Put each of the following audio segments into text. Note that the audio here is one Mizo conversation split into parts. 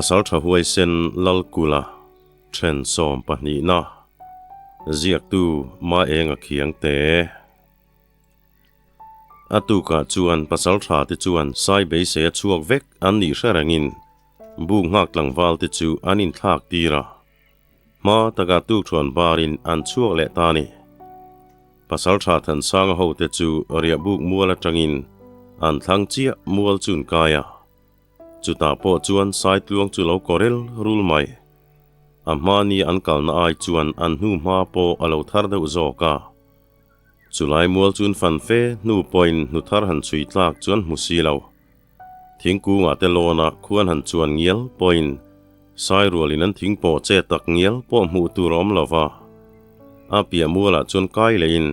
Pasalṭha huaisen Lalkula ṭhen sawmpahnihna ziaktu Maenga Khiangte. A tukah chuan pasalṭha te chuan sai beisei a chhuak vek an nih hre rengin buk nghak tlangval te chu an inthlak tir a. Hma taka tukṭhuan barin an chhuak leh ta a ni. Pasalṭha Thansanga hote chu riahbuk mual aṭangin an thlang chiah mual chu an kai a. Chutah pawh chuan Saitluang chu lo kawrel rul mai. A hmani an kalna ai chuan an hnu hma pawh a lo thar deuh zawk a. Chulai mual chuan fan fe hnu pawhin hnu thar han chhui tlak chuan hmu si lo. Thingkungah te lawna khuan han chuan ngial pawhin Sairualin an thing pawh che tak ngial pawh hmuh tur a awm lo va. A piah mualah chuan kai lehin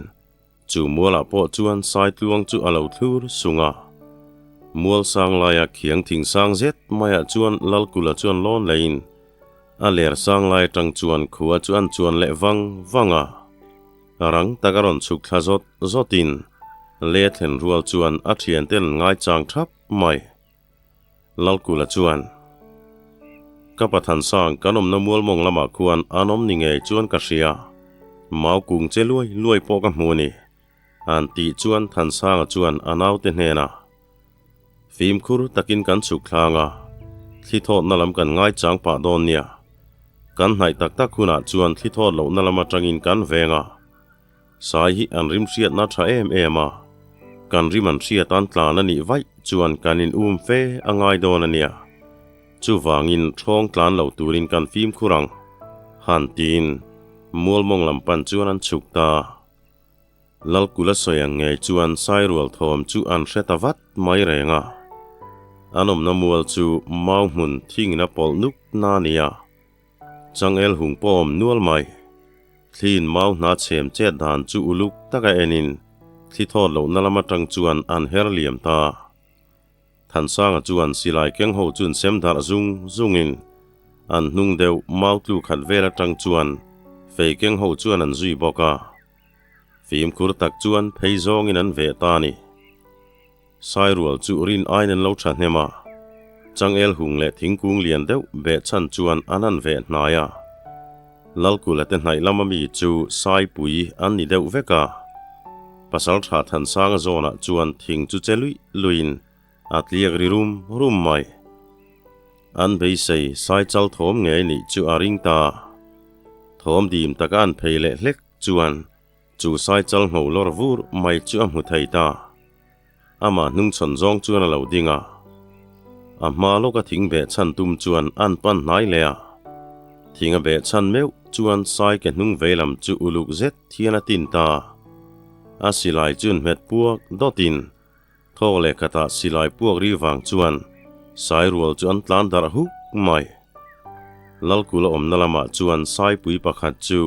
Chu mualah pawh chuan Saitluang chu a lo thlur sung a. Mual sang laia khiang thing sang zet maiah chuan Lalkula chuan lawn leiin a ler sang lai atang chuan khua chu an chuan leh vang vang a. Rang tak a rawn chhuk thla zawt zawtin le thlen rual chuan a thiante an ngaichang thap mai. Lalkula chuan, Ka Pathan sang kan awmna mualmawng lamah khuan an awm ni ngei chuan ka hria, mau kung che luai luai pawh ka hmu a ni, an tih chuan Thansanga chuan a naute hnenah, Fimkhur takin kan chhuk thlang a, thli thawtna lam kan ngaichang pah dawn nia. Kan hnaih tak tak hunah chuan thli thawt lohna lam atangin kan veng a, Sai hi an rim hriatna tha em em a, kan rim an hriat an tlan a nih vaih chuan kan in um fe a ngai dawn a nia. Chuvangin thawng tlan lo turin kan fimkhur ang, han tiin Mualmawng lam pan chuan an chhuk ta. Lalkula sawi ang ngei chuan Sairual thawm chu an hre ta vat mai reng a. An awmna mual chu mau hmun thingin a pawlh nuk na a nia. Changel hung pawh awm nual mai. Thliin mau hna chhem chet dan chu uluk taka enin thli thawt lohna lam atang chuan an her liam ta. Thansanga chuan silai keng ho chun sem darh zung zungin an hnung deuh mau tlu khat vel atang chuan fei keng ho chuan an zui bawk a. Fimkhur tak chuan phei zawngin an veh ta a ni. Sairual chu rin aiin an lo tha hnem a, changel hung leh thingkung lian deuh beh chhan chuan an han veh hnai a. Lalkula te hnaih lama mi chu Saipui an ni deuh vek a. Pasaltha Thansanga zawnah chuan thing chu che luih luihin a tliak ri rum rum mai. An beisei Saichal thawm ngei nih chu a ring ta. Thawm dim taka an phei leh hlek chuan Chu Saichal hmo lawr vur mai chu a hmu thei ta. Amah hnungchhawn zawng chuan a lo ding a. A hma lawka thing beh chhan tum chuan an pan hnai leh a. Thing a beh chhan meuh chuan Sai ke hnung vei lam chu uluk zet hian a tin ta. A silai chun hmet puak dawtin thawk leh khatah silai puak ri vang chuan Sai rual chu an tlan darh huk mai. Lalkula awmna lamah chuan Saipui pakhat chu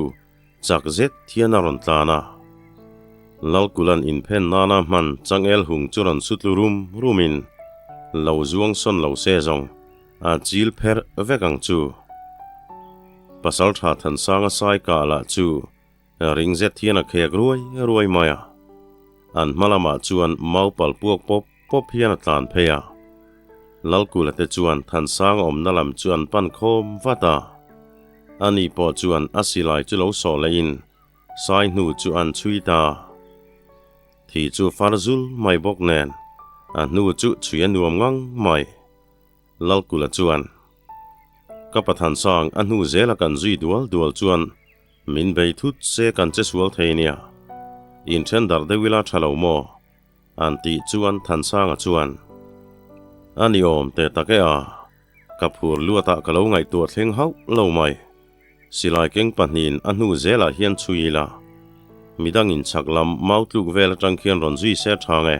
Chak zet hian a rawn tlan a. Lalkulan inphen nana hman changel hung chu rawn sutlu rum rumin lo zuang sawn lo se zawng a chil pherh vek ang chu. Pasaltha Thansanga sai kah lah chu ring zet hian a khek ruai ruai mai a. An hma lamah chuan maupal puak pawp pawp hian a tlan phei a. Lalkula te chuan Thansanga awmna lam chu an pan khawm vat a. Ani pawh chuan a silai chu lo sawh lehin sai hnu chu an chhui ta. Thi chu far zul mai bawk nen a hnu chu chhui a nuam ngang mai. Lalkula chuan, Ka Pathansang a hnu zela kan zui dual dual chuan min bei thut se kan che sual thei nia. Inthen darh deuh ila tha lo maw? An tih chuan Thansanga chuan, A ni awm teh tak e a, ka phur luatah ka lo ngaihtuah thleng hauh lo mai. Silai keng pahnihin a hnu zelah hian chhui ila, midangin chhak lam mau tluk vel atang khian rawn zui se tha nge.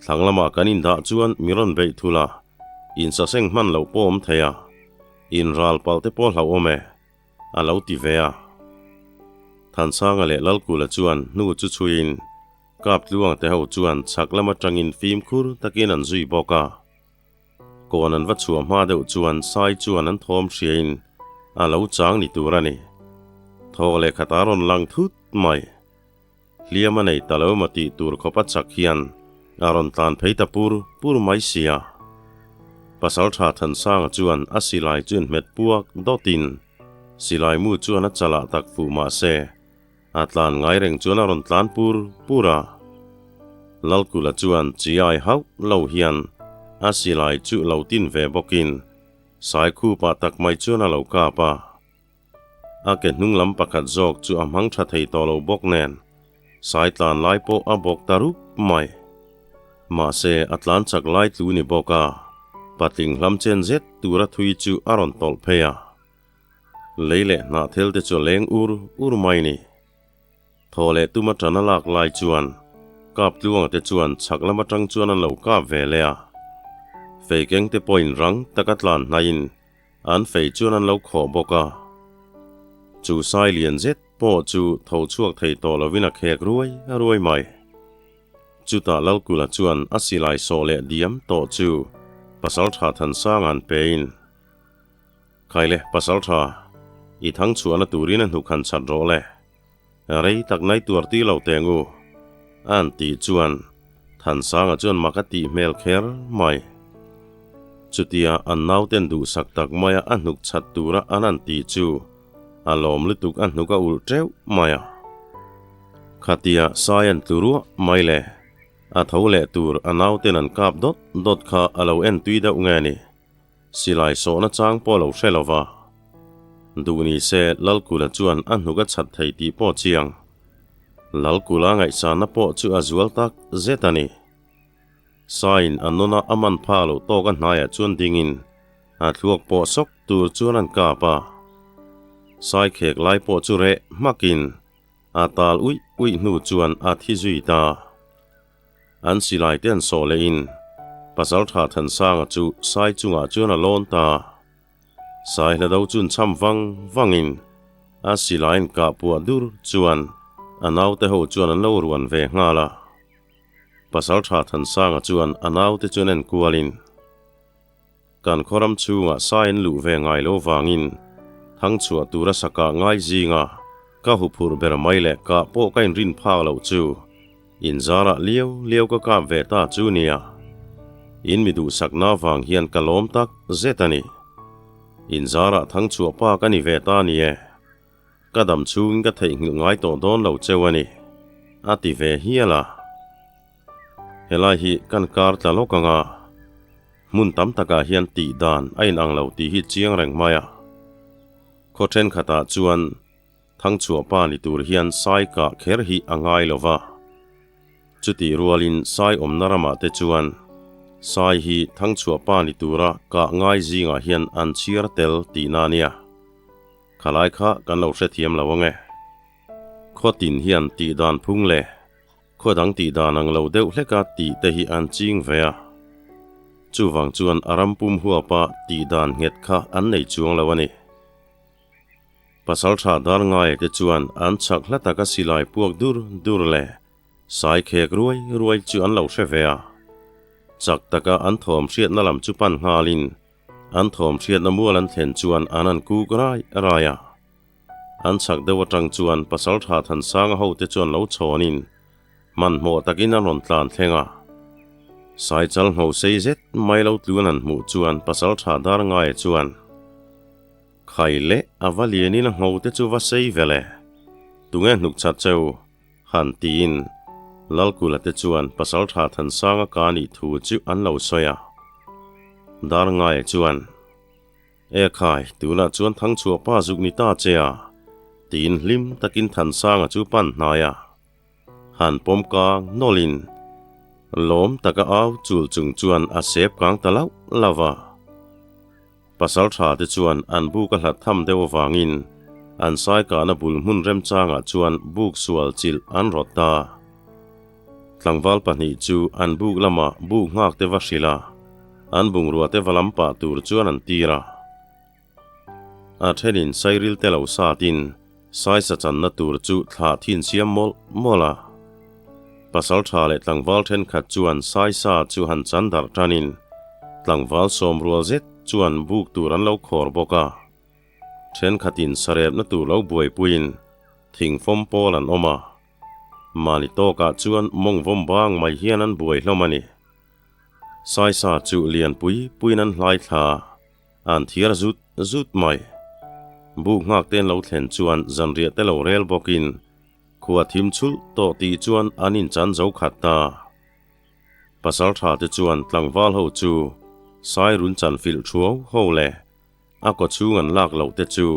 Thlang lamah kan indah chuan mi rawn beih thul a, insaseng hman loh pawh awm thei a, inral palh te pawh hlauhawm e. A lo ti ve a. Thansanga leh Lalkula chuan hnu chu chhuiin Kaptluang te ho chuan chhak lam atangin fimkhur takin an zui bawk a. Kawn an va chhuah hma deuh chuan Sai chuan an thawm hriain a lo chang ni tur a ni. Thawk leh khat a rawn lang thut mai. Hliam a nei ta lo emaw tih tur khawp a chak hian a rawn tlan phei ta pur pur mai sia. Pasalṭha Thansanga chuan a silai chu inhmet puak dawtin silai mu chuan a chalah tak fuh mah se, a tlan ngai reng chuan a rawn tlan pur pur a. Lalkula chuan chiai hauh lo hian a silai chu lo tin ve bawkin Saikhupah tak mai chuan a lo kap a. A ke hnung lam pakhat zawk chu a hmang tha thei tawh lo bawk nen, sai tlan lai pawh a bawk ta rup mai. Mahse, a tlan chak lai tlu ni bawk a, patling hlam chen zet tura thui chu a rawn tawlh phei a. Lei leh hnahthel te chu a leng ur ur mai ni. Thaw leh tuma tan a lak lai chuan kap tluanga te chuan chhak lam atang chuan an lo kap ve leh a. Fei keng te pawhin rang taka tlan hnaihin an fei chuan an lo khawh bawk a. Chu sai lian zet pawh chu tho chhuak thei tawh lovin a khek ruai ruai mai. Chutah Lalkula chuan a silai sawh leh diam tawh chu Pasaltha Thansanga an pein. Khaile Pasaltha, i thang chhuahna turin a hnuk han chhat rawh le. Rei tak nai tuar ti lo teng u, an tih chuan Thansanga chuan mak a tih hmel kher mai. Chutia an nauten duhsak tak maia a hnuk chhat tura an an tih chu a lawm lutuk a hnuk a ulh teuh mai a. Khatia sai an tlu ruah mai le, a tho leh tur a nauten an kap dawt dawt kha a lo en tui deuh nge ni. Silai sawhna chang pawh lo hre lo va. Duh ni se Lalkula chuan a hnuk a chhat thei tih pawh chiang. Lalkula ngaihsanna pawh chu a zual tak zet a ni. Saiin a nuna a man pha loh tawk a hnaiah chuan dingin a thluak pawh sawk tur chuan an kap a. Sai khek lai pawh chu reh hmakin a tal uih uih hnu chuan a thi zui ta. An silai te an sawh leh in Pasaltha Thansanga chu sai chungah chuan a lawn ta. Sai hla do chun cham vang vang in a silai in kah puah dur chuan a naute ho chuan an lo ruan ve nghal a. Pasaltha Thansanga chuan a naute chuan en kual in kan khawram chhungah sai an luh ve ngai lo vangin thangchhuah tura sakah ngai zinga ka huphurh ber mai leh kah pawh ka inrin phak loh chu inzarah liau liau ka kap ve ta chu nia. In mi duhsakna avang hian ka lawm tak zet a ni. Inzarah thangchhuah pa ka ni ve ta ni e. Ka dam chhungin ka theihnghilh ngai tawh dawn lo cheu a ni, a ti ve hial a. Helai hi kan kar tla lawk ang a, hmun tam takah hian tih dan a inang lo tih hi chiang reng mai a. Khaw thenkhatah chuan Thangchhuah pa ni tur hian sai kah kher hi a ngai lo va. Chutih rualin sai awmna ramah te chuan sai hi Thangchhuah pa ni tura kah ngai zingah hian an chhiar tel tihna a nia. Khalai kha kan lo hrethiam lo ang e. Khawtin hian tih dan phung le. Khaw dang tih dan ang lo deuh hleka tih te hi an ching ve a. Chuvang chuan a ram pum huapa tih dan nghet kha an nei chuang lo a ni. Pasaltha dar ngaia te chuan an chhak hla taka silai puak dur dur leh sai khek ruai ruai chu an lo hre ve a. Chak taka an thawm hriatna lam chu pan nghalin an thawm hriatna mual an thlen chuan an an kuk rai rai a. An chhak deuh atang chuan Pasaltha Thansanga hote chuan lo chhawnin hmanhmawh takin an rawn tlan thleng a. Saichal ngho sei zet mai lo tluan an hmuh chuan Pasaltha Darngaia chuan, Khai leh a va lianin a ngho te chu va sei ve le, tunge hnuk chat cheu? han tiin Lalkula te chuan Pasaltha Thansanga ka nih thu chu an lo sawi a. Darngaia chuan, E khai, tunah chuan Thangchhuah pa zuk ni ta che a, tiin hlim takin Thansanga chu pan hnai a. Han pawm kang nawlhin lawm taka au chul chung chuan a sep kang ta lauh lauh a. Pasaltha te chuan an buk a hlat tham deuh avangin an sai kahna bul hmun remchangah chuan buk sual chilh an rawt ta. Tlangval pahnih chu an buk lamah buk nghak te va hrilh a, an bungrua te va lam pah tur chuan an tir a. A thenin sairil te lo satin saisa channa tur chu thlah thin siam mawlh mawlh a. Pasaltha leh tlangval thenkhat chuan saisa chu han chan darh tanin tlangval sawmrual zet chuan buk tur an lo khawr bawk a. Thenkhatin sarepna tur lo buaipuiin thingfawm pawl an awm a. Mahni tawkah chuan mawng vawm bang mai hian an buai hlawm a ni. Saisa chu lian pui puiin an hlai thla, an thiar zut zut mai. Buk nghak te an lo thlen chuan zanriah te lo rel bawkin khua thim chhulh tawh tih chuan an inchan zo khat ta. Pasal tha te chuan tlangval ho chu Sairun chan filh thuau ho le a kaw chhung an lak loh te chu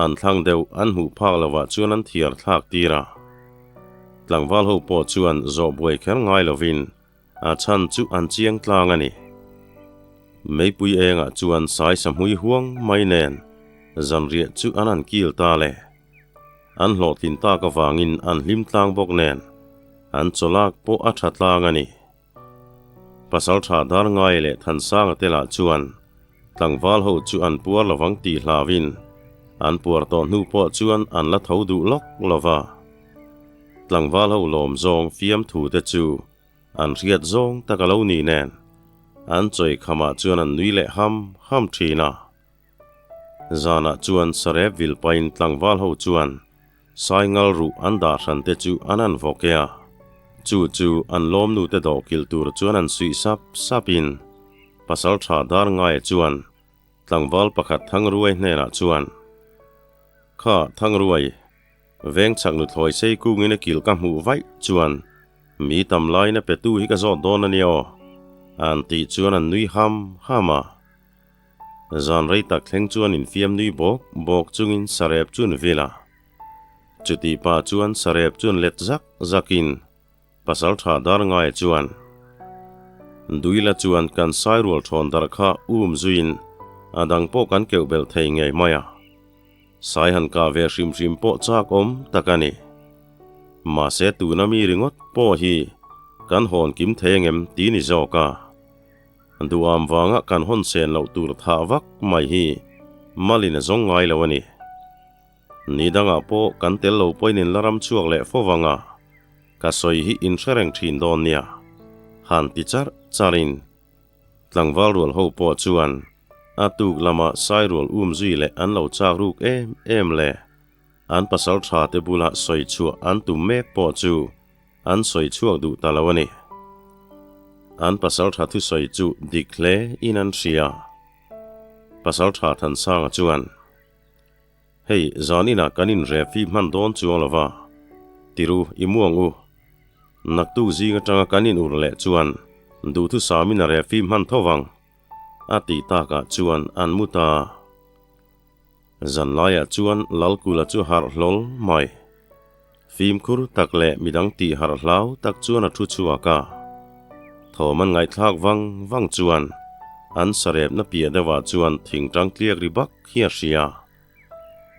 an thlang deuh an hmuh phak lovah chuan an thiar thlak tir a. Tlangval ho pawh chuan zawh buai kher ngai lovin a chhan chu an chiang tlang a ni. Meipui engah chuan sai sahmui huang mai nen zanriah chu an han kil ta le. An hlawhtlin tak avangin an hlim tlang bawk nen an chawlak pawh a tha tlang a ni. Pasal tha dar ngai leh Thansanga te lah chuan tlangval ho chu an puar lovang tih hlauin an puar tawh hnu pawh chuan an la tho duh lawk lova. Tlangval ho lawm zawng fiamthu te chu an hriat zawng tak a lo ni nen an chawi khamah chuan an nui leh ham ham thin a. Zanah chuan Sarep vilpain tlangval ho chuan Saingal ruh an dah hran te chu an an vawk e a, chu chu an lawmnu te dawhkilh tur chuan an suih sap sap in pasal tha dar ngaia chuan tlangval pakhat Thangruai hnenah chuan, Kha Thangruai, veng chak nuthlawi sei kungin a kilh ka hmuh vaih chuan mi tam lain a petu hi ka zawt dawn a nia aw, an tih chuan an nui ham ham a. Zan rei tak thleng chuan infiam nui bawk bawk chungin sarep chu an vil a. Chuti pa chuan sarep chu an let zak zakin pasal tha dar ngai chuan Duila chuan kan sairual thawn darh kha um zuiin a dang pawh kan keuh belh thei ngei mai a. Sai han kah ve hrim hrim pawh chak awm tak a ni. Mahse tuna mi ringawt pawh hi kan hawn kim thei angem ti ni zawk a. Duham vanga kan hawn sen loh tur thah vak mai hi malin a zawng ngai lo a ni. Ni dangah pawh kan tel lo pawhin in la ram chhuak leh fo vanga ka sawi hi in hre reng thin dawn nia, han ti charh charhin tlangval rual ho pawh chuan a tuk lama sairual um zui leh an lo chak ruk em em le. An pasal tha te bula sawi chhuah an tum mek pawh chu An sawi chhuak duh ta lo a ni. An pasal tha thusawi chu dik hle in an hria. Pasal tha Thansanga chuan, Hei, zan inah kan inrep fi hman dawn chuang lo va, tiru i muang u. Naktuk zing atanga kan in ur leh chuan duhthusamin a rep fi hman tho vang, a tih takah chuan an mu ta. Zanlaiah chuan Lalkula chu harh hlawl mai. Fimkhur tak leh midang tih harh hlau tak chuan a thu chhuak a. Thawm an ngaihthlak vang vang chuan an sarepna piah deuhah chuan thingtang tliak ri bak hi a hria.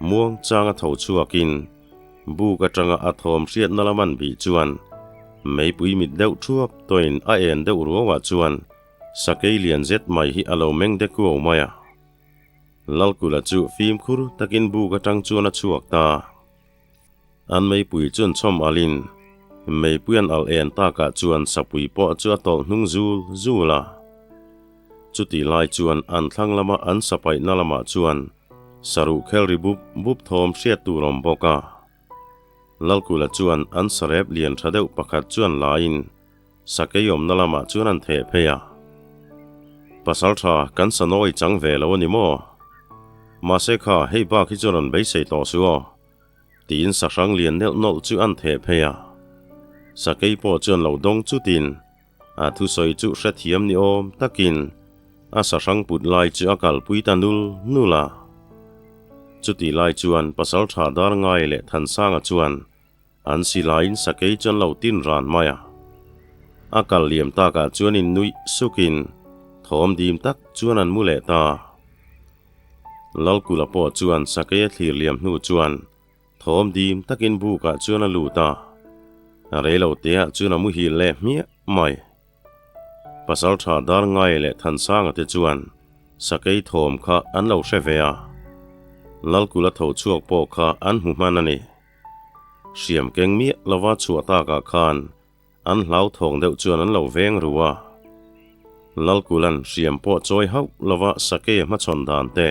Muang changa tho chhuakin buk atanga a thawm hriatna lam an bih chuan meipui mit deuh thuap tawhin a en deuh ruauah chuan sakei lian zet mai hi a lo meng de kuau mai a. Lalkula chu fimkhur takin buk atang chuan a chhuak ta. An meipui chuan chhawm alin meipui an alh en takah chuan sapui pawh chu a tawlh hnung zul zul a. Chutih lai chuan an thlang lama an sapaihna lamah chuan saruh khel ri bup bup thawm hriat tur awm bawk a. Lalkula chuan an sarep lian tha deuh pakhat chuan laiin Sakei awmna lamah chuan an theh phei a. Pasal tha kan sanawi chang ve lo a ni maw? Mahse kha hei bak hi chu rawn beisei tawh suh aw. Tiin sahrang lian nelh nawlh chu an theh phei a. Sakei pawh chuan lo dawng chutin a thusawi chu hrethiam ni awm takin a sahrang put lai chu a kalpui ta nul nul a. Chutih lai chuan pasal tha dar ngai leh Thansanga chuan An silaiin sakei chuan lo tin ran mai a. A kal liam takah chuan in nuih sukin thawm dim tak chuan an mu leh ta. Lalkula pawh chuan sakei a thlir liam hnu chuan thawm dim takin bukah chuan a lut a. Reilo teah chuan a muhil leh hmiah mai. Pasaltha Darngai leh Thansanga te chuan sakei thawm kha an lo hre ve a. Lalkula tho chhuak pawh kha an hmu hman a ni. Hriam keng miah lova chhuah takah khan an hlauthawng deuh chuan an lo veng ru a. Lalkulan hriam pawh chawi hauh lova sakei a hmachhawn dan te,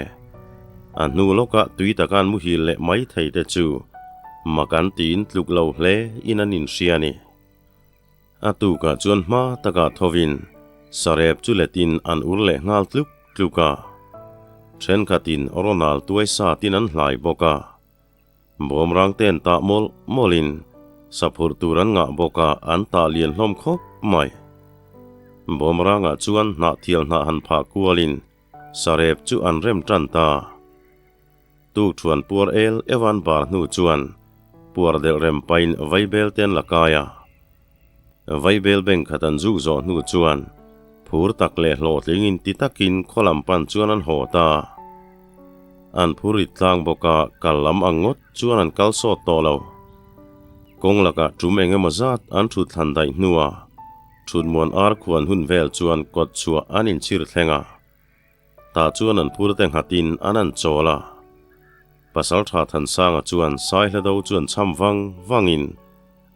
a hnu lawkah tui taka an muhil leh mai thei te chu mak an tiin tluk lo hle in an inhria a ni. A tukah chuan hma takah thovin. Sarep chu letin an ur leh nghal tluk tluk a. Thenkhatin Ronald tuai satin an hlai bawk a. Bawmrang ten tah mawlh mawlhin saphurh tur an ngah bawk a, an tah lian hlawm khawp mai. Bawmrangah chuan hnah thial hnah han phah kualin sarep chu an rem tan ta. Tukṭhuan puar el evan bar hnu chuan puar delh rem pain vaibel te an la kai a. Vaibel beng khat an zuk zawh hnu chuan phur tak leh hlawhtling in ti takin khaw lam pan chuan an haw ta. An phur rit tlang bawk a, kal lam ang ngawt chuan an kal sawt tawh lo. Kawng lakah tum eng emaw zat an thut thlan daih hnuah thutmuan ar khuan hun vel chuan kawt chhuah an inchhir thleng a. Tah chuan an phur te nghatin an an chawl a. Pasaltha Thansanga chuan Saihlado chu an cham vang vangin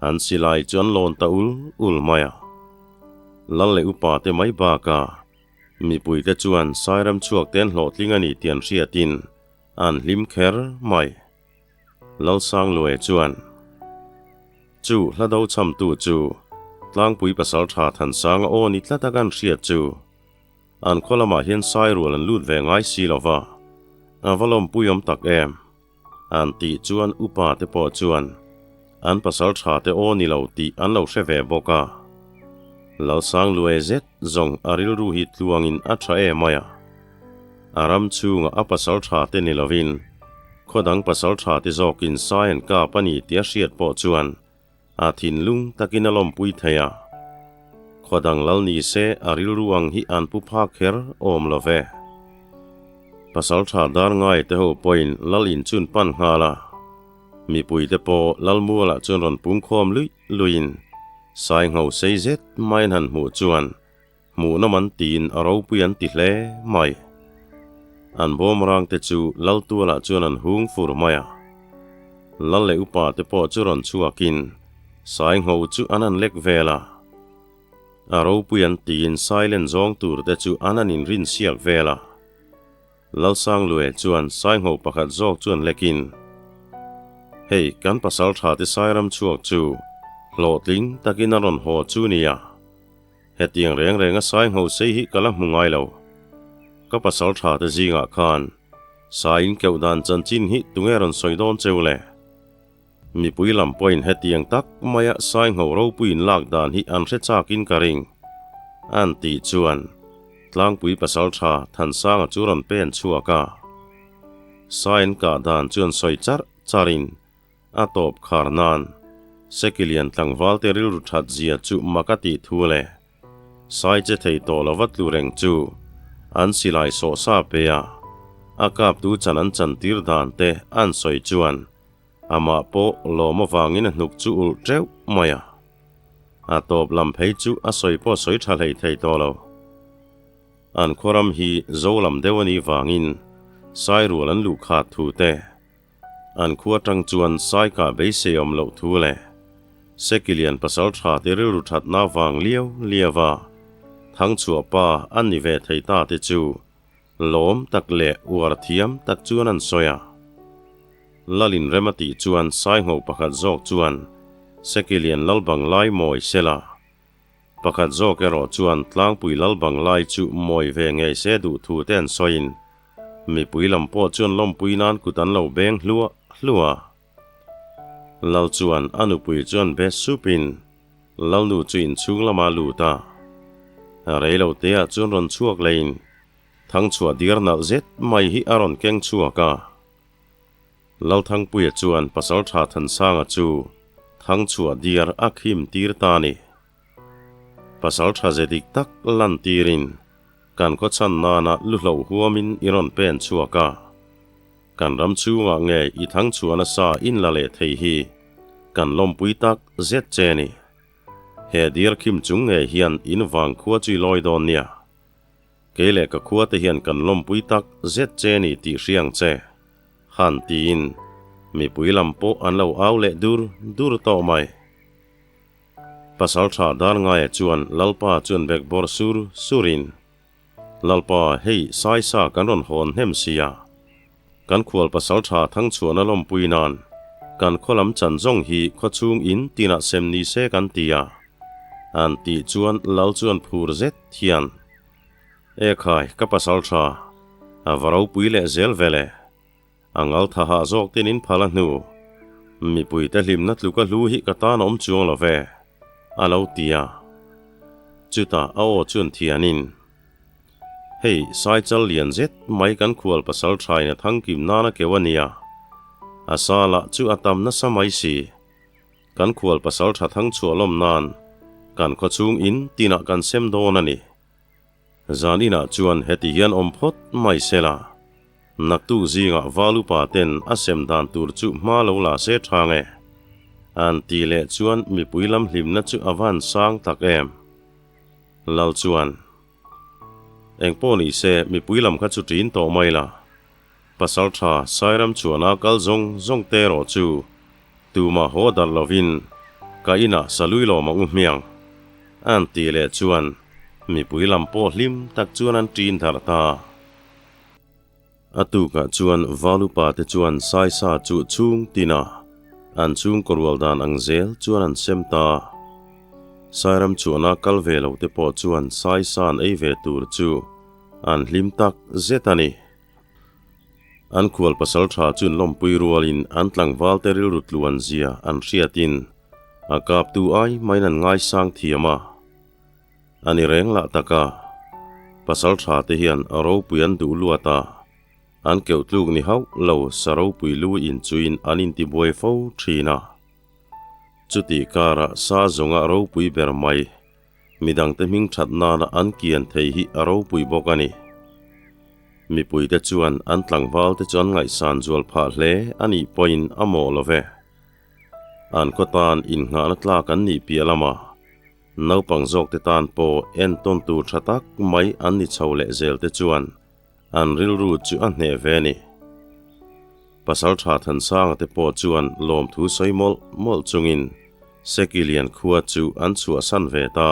an silai chu an lawn ta ul ul mai a. Lal leh upa te mai bakah mipuite chuan Sairam chhuak te an hlawhtling a ni tih an hriatin an hlim kher mai. Lalsangluaia chuan, Chu hlado chhamtu chu Tlangpui Pasaltha Thansanga aw ni tlat a kan hriat chu. An khaw lamah hian sai rual an lut ve ngai si lo va, a va lawmpui awm tak em? An tih chuan upa te pawh chuan an pasal tha te aw ni lo tih an lo hre ve bawk a. Lalsangluai zet zawng a rilru hi tluangin a tha em mai a. A ram chhungah a pasal tha te ni lovin khaw dang pasal tha te zawkin sai an kap a ni tih a hriat pawh chuan A thinlung takin a lawmpui thei a, khaw dang lal ni se a rilru ang hi an pu phak kher awm lo ve. Pasaltha dar ngai te ho pawhin lal in chun pan nghal a, mipui te pawh lal mualah chuan rawn pungkhawm luih luihin sai ngho sei zet mai an han hmuh chuan Hmuhnawm an tiin a ropui an ti hle mai. An bawmrang te chu lal tualah chuan an hung fur mai a. Lal leh upa te pawh chu rawn chhuakin Saingho chu an han lek vel a. A ropui an tiin Sailen zawng tur te chu an han inrin siak vel a. Lalsanglue chuan Saingho pakhat zawk chuan lekin, Hei, kan pasal tha te Sairam chhuak chu hlawhtling takin a rawn haw chu nia. Hetiang reng renga sai ngho sei hi ka la hmu ngai lo. Ka pasal tha te zingah khan sai in keuh dan chanchin hi tunge rawn sawi dawn cheu le? Mipui lam pawhin hetiang tak maia sai ngho ropui in lak dan hi an hre chakin ka ring. An tih chuan Tlangpui pasal tha Thansanga chu rawn pen chhuak a. Sai an kah dan chuan sawi charh charhin A tawp khar nan, Sekilian tlangvalte rilru that zia chu mak a tih thu le. Sai che thei tawh lova tlu reng chu an silai sawh sa pe a, a kaptu chan an chantir dan te an sawi chuan amah pawh lawm avangin a hnuk chu ulh teuh mai a. A tawp lam phei chu a sawi pawh sawi tha hlei thei tawh lo. An khuaram hi zo lam deuh a nih vangin Sairual an luh khat thu te, An khua tang chuan Saikah beisei awm loh thu leh Sekilian pasal tha te rilru thatna vang liau liau a Thangchhuah pa an ni ve thei ta te chu lawm tak leh uar thiam tak chuan an sawi a. Lalin rem a tih chuan Saingho pakhat zawk chuan Sekilian Lalbang lai mawi sela pakhat zawk erawh chuan Tlangpui Lalbang lai chu mawi ve ngei se duh thu te an sawiin Mipui lam pawh chuan lawmpui nan kut an lo beng hluah hluah a. Lal chuan a nupui chuan be supin Lalnu chu inchhung lamah a lut a. Reilo teah chuan rawn chhuak leiin Thangchhuah dir nalh zet mai hi a rawn keng chhuak a. Lalthangpuia chuan Pasaltha Thansanga chu Thangchhuah dir a khim tir ta a ni. Pasaltha ze dik tak lantirin Kan khaw chhan nana lu hloh huamin i rawn pen chhuak a. Kan ram chhungah nge i thang chhuah nasa in la leh thei hi kan lawmpui tak zet che ni. He dir khim chung ngei hian in vang khua chu i lawi dawn nia. Kei leh ka khua te hian kan lawmpui tak zet che ni tih hriang che. Han tiin mipui lam pawh an lo au leh dur dur tawh mai. Pasalṭha Darngaia chuan Lalpa chuan bek bawr sur surin, Lalpa, hei Saisa kan rawn hawn hnem sia. Kan khual pasalṭha Thangchhuahna lawmpui nan kan khaw lam chan zawng hi khawchhung in tinah sem ni se kan ti a. An tih chuan Lal chuan phur zet hian. E khai, ka pasal tha, a va ropui leh zel ve le. A ngal tha hah zawk tin in phal a hnu. Mipuite hlimna tluka hlu hi ka tan a awm chuang lo ve, a lo ti a. Chutah a aw chuan thianin, Hei, Saichal lian zet mai kan khual pasal thain a thangkim nan a keu a nia. A sa lah chu a tam nasa mai si. Kan khual pasal tha thang chhuah lawm nan kan khawchhung in tinah kan sem dawn a ni. Zan inah chuan heti hian awm phawt mai se la, naktuk zingah val upa ten a sem dan tur chu hma lo la se tha nge? An ti leh chuan mipui lam hlimna chu a van sang tak em. Lal chuan, Engpawh ni se mipui lam kha chu ṭin tawh mai la, Pasal tha Sairam chuana kal zawng zawng te erawh chu tumah haw darh lovin ka inah salui lawm ang u hmiang an ti leh chuan mipui lam pawh hlim tak chuan an ṭin darh ta. A tukah chuan Valupa te chuan Saisa chu chhung tina an chhungkaw rual dan ang zel chuan an sem ta. Sairam chuana kal ve lo te pawh chuan Saisa an ei ve tur chu an hlim tak zet a ni. An khual pasal tha chun lawmpui rualin an tlangvalte rilru tluan zia an hriatin a kaptu ai maiin an ngaisang thiam a. A ni reng lah tak a, pasal tha te hian a ropui an duh luat a, an keuh tluk ni hauh lo sa ropui lu inchuin an intibuai fo thin a. Chutih karah sa zawnga ropui ber mai Midangte hming that nana an kian thei hi a ropui bawk a ni. Mipuite chuan an tlangvalte chu an ngaihsan zual phah hle a nih pawhin a mawh lo ve. An khaw tan innghahna tlak an nih piah lama naupang zawkte tan pawh entawn tur tha tak mai an ni chho leh zelte chuan an rilru chu a hneh ve a ni. Pasaltha Thansanga te pawh chuan lawmthu sawi mawlh mawlh chungin Sekilian khua chu an chhuahsan ve ta.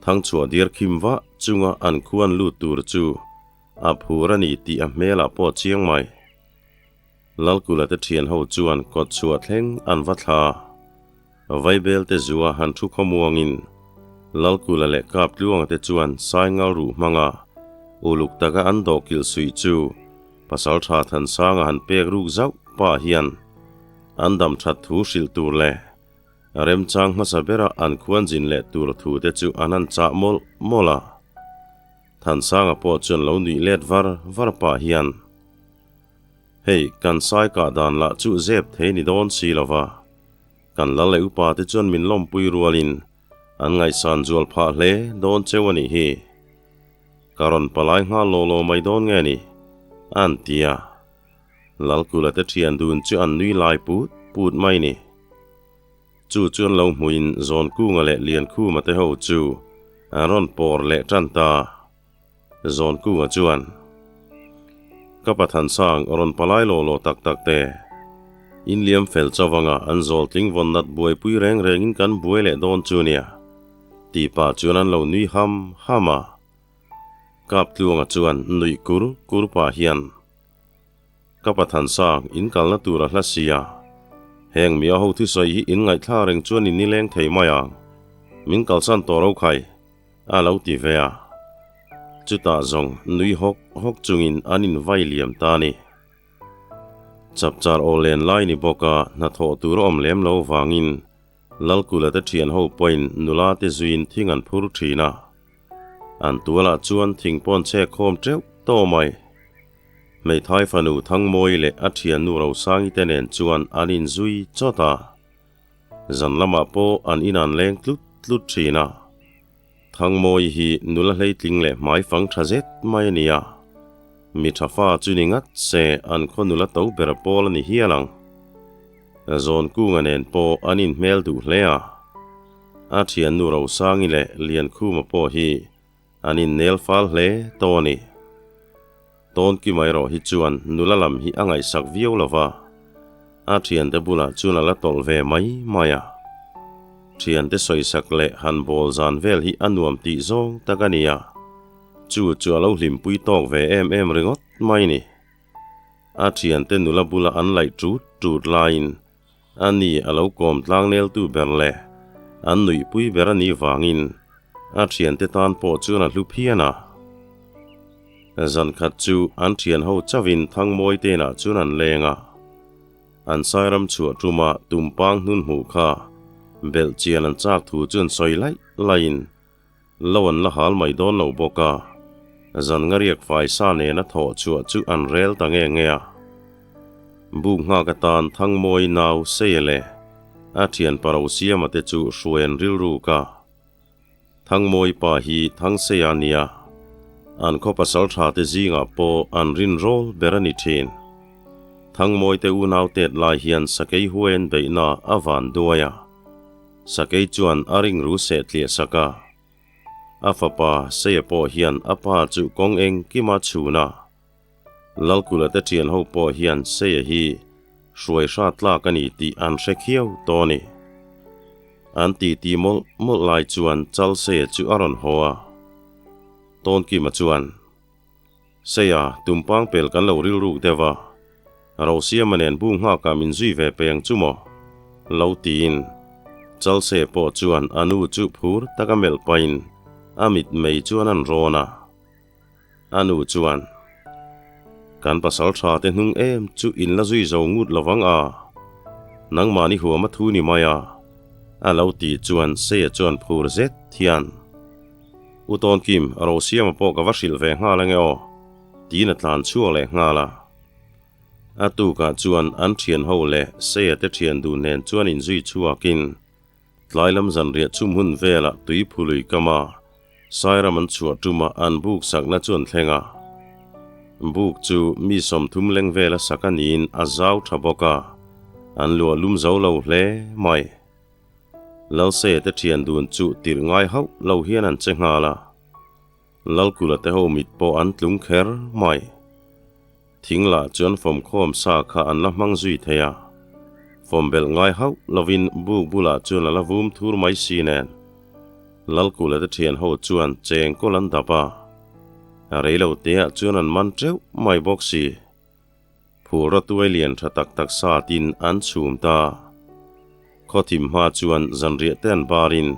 Thangchhuah diar khim vah chunga an khuan lut tur chu a phur a ni tih a hmelah pawh chiang mai. Lalkula te thian ho chuan kawt chhuah thleng an va thla. Vaibel te zua han thu khawmuangin Lalkula leh Kaptluanga te chuan Saingal ruh hmanga uluk taka an dawhkilh suih chu Pasaltha Thansanga han pek ruk zauh pah hian an dam that thu hrilh tur leh remchang hmasa bera an khuan zin leh tur thu te chu an han chah mawlh mawlh a. Thansanga pawh chuan lo nuih let var var pah hian, Hei, kan sai kah dan lah chu zep thei ni dawn si lo va, kan lal leh upa te chuan min lawmpui rualin an ngaihsan zual phah hle dawn cheu a nih hi. Ka rawn palai nghal law law mai dawn nge ni? An ti a. Lalkula te thian dun chu an nui lai put put mai ni. Chu chuan lo hmuin Zawnkunga leh Liankhuma te ho chu an rawn pawr leh tan ta. Zawnkunga chuan, Ka Pathansang rawn palai law law tak tak te. In liam fel chauh anga an zawl tling vawn nat buaipui reng rengin kan buai leh dawn chu nia. Tih pah chuan an lo nui ham ham a. Kaptluanga chuan nuih kur kur pah hian, Ka Pathansang, in kalna tur a hla sia. Heng mi a ho thusawi hi in ngaihthla reng chuan in nileng thei mai ang. Min kalsan tawh ro khai, a lo ti ve a. Chutah zawng nui hawk hawk chungin an invai liam ta a ni. Chapchar aw len lai ni bawka hnathawh tur a awm lem lo vangin Lalkula te thian ho pawhin nula te zuiin thing an phur thin a. An tualah chuan thing pawn chhe khawm teuh tawh mai. Hmeithai fanu Thangmawi leh a thiannu Rosangi te nen chuan an inzui chawt a. Zan lamah pawh an inan leng tlut tlut thin a. Thangmawi hi nula hleitling leh hmaifang tha zet mai a ni a. Mi tha fa chu ni ngat se an khaw nula to ber pawl a ni hial ang. Zawnkunga nen pawh an inhmel duh hle a. A thiannu Rosangi leh Liankhuma pawh hi an innel fal hle tawh a ni. Tawnkima erawh hi chuan nula lam hi a ngaihsak viau lo va, a thiante bulah chuan a la tawlh ve mai mai a. Thiante sawisak leh han bawl zan vel hi a nuam tih zawng tak a ni a, chu chu a lo hlimpui tawk ve em em ringawt mai ni. A thiante nula bula an laih tut tut laiin a ni a lo kawm tlang neltu ber leh an nuihpui ber a nih vangin a thiante tan pawh chuan a hlu phian a. Zan khat chu an thian ho chauhin Thangmawi te inah chuan an leng a. An sairam chhuah ṭuma tumpang hnun hmuh kha belh chian an chak thu chu an sawi laih laihin lo an la hal mai dawn lo bawk a, zan ngariak fai sa nena thawh chhuah chu an rel ta nge nge a. Buk nghak atan Thangmawi nau Seia leh a thian Paro Siama te chu hruai an rilruk a. Thangmawi pa hi Thangseia a nia, an khaw pasal tha te zingah pawh an rinrawl ber a ni thin. Thangmawi te unau tet lai hian sakei huai an beihna a van duai a, sakei chuan a ringru seh tliah sak a. A fapa Seia pawh hian a pa chu kawng engkima chhun a. Lalkula te thian ho pawh hian Seia hi hruai hrat tlak a ni tih an hre khiau tawh a ni. An titi mawlh mawlh lai chuan Chal Seia chu a rawn haw a. Tawnkima chuan, Seia, tumpang pel kan lo rilruk deuh a, Rosiama nen bu nghakah min zui ve peng chu maw? Lo tiin Chal Seia pawh chuan a nu chu phur taka melh pahin a mitmei chuan an rawn a. A nu chuan, Kan pasal tha te hnung em chu in la zui zo ngut lo vang a, nangmahni huam a thu ni mai a, a lo tih chuan Seia chuan phur zet hian, U Tawnkim, Rosiama pawh ka va hrilh ve nghal ange aw, tiin a tlan chhuak leh nghal a. A tukah chuan an thian ho leh Seia te thian dun nen chuan inzui chhuakin, Tlai lam zanriah chhum hun velah tui phului kama Sairam an chhuah tuma an buk sakna chu an thleng a. Buk chu mi 30 leng vela sak a niin a zau tha bawk a, an luah lum zo lo hle mai. Lalse te thian dun chu tirh ngai hauh lo hian an che nghal a. Lalkula te ho mit pawh an tlung kher mai. Thing lah chuan fawmkhawm sa kha an la hmang zui thei a, fawm belh ngai hauh lovin buk bulah chuan a la vum thur mai si nen. Lalkula te thian ho chuan cheng kawl an dap a, a rei lo teah chuan an man teuh mai bawk si. Phur a tuai lian tha tak tak satin an chhum ta. Khawthim hma chuan zanriah te an barin